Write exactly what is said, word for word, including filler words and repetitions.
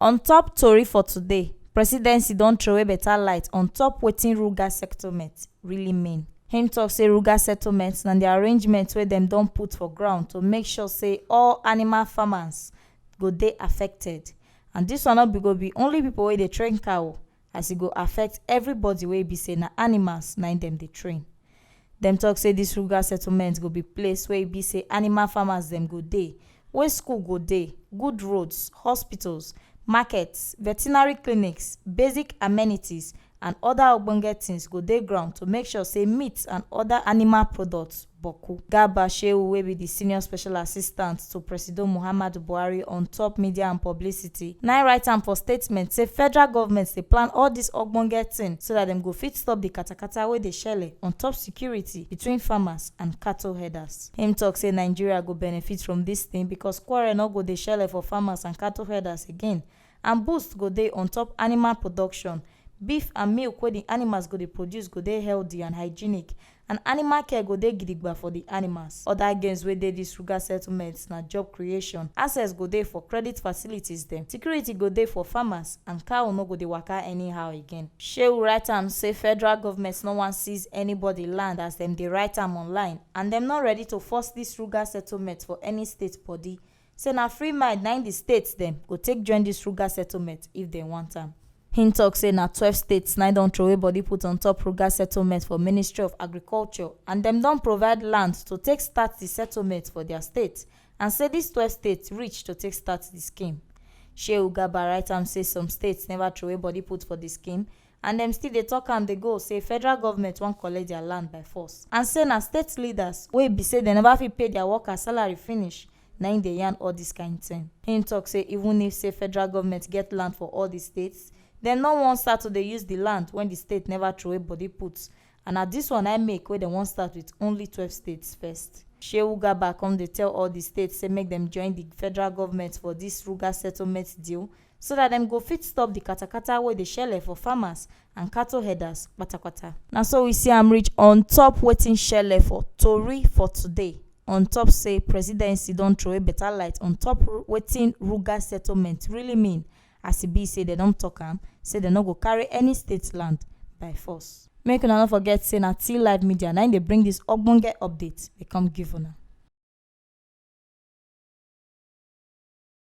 On top tori for today, presidency don throway better light on top wetin Ruga settlement really mean. Him talk say Ruga settlement na the arrangement wey dem don put for ground to make sure say all animal farmers go dey affected, and this one no be go be only people wey dey train cow, as e go affect everybody wey be say na animals na im dem dey train. Dem talk say this Ruga settlement go be place wey e be say animal farmers dem go dey, wey school go dey, good roads, hospitals, markets, veterinary clinics, basic amenities, and other ogbonge things go dey ground to make sure say meat and other animal products boku. Garba Shehu, wey be the senior special assistant to Presido Muhammadu Buhari on top media and publicity, na im write am for statement say federal government dey plan all this ogbonge thing so that dem go fit stop the katakata wey dey shele on top security between farmers and cattle herders. Him talk say Nigeria go benefit from this thing because quarrel no go dey shele for farmers and cattle herders again, and boost go dey on top animal production. Beef and milk wey the animals go dey produce go dey healthy and hygienic, and animal care go dey gidigba for the animals. Other gains wey dey this Ruga settlement na job creation, access go dey for credit facilities dem, security go dey for farmers, and cow no go dey waka anyhow again. Shehu write am say federal government no wan seize anybody land as dem dey write am online, and dem no ready to force this Ruga settlement for any state body. Say na free mind na im the state dem go take join this Ruga settlement if dem want am. Him talk say na twelve states na im don throway body put on top Ruga settlement for Ministry of Agriculture, and dem don provide land to take start the settlement for their state, and say these twelve states reach to take start the scheme. Shehu Garba write am say some states never throway body put for the scheme, and dem still dey talk am dey go say federal government wan collect their land by force, and say na state leaders wey be say dem never fit pay their workers salary finish na im dey yarn all this kind thing. Him talk say even if say federal government get land for all the states, dem no wan start to dey use the land when the state never throway body put, and na this one I make wey dem wan start with only twelve states first. Shehu Garba come dey tell all the states say make dem join the federal government for this Ruga settlement deal so that dem go fit stop the katakata wey dey shele for farmers and cattle herders patapata. Na so we see am reach on top wetin shele for tori for today. On top say presidency don throway better light on top ru- wetin Ruga settlement really mean, as e be say dem don talk am say dem no go carry any state land by force. Make una no forget say na T Live Media na im dey bring this ogbonge update dey come give una.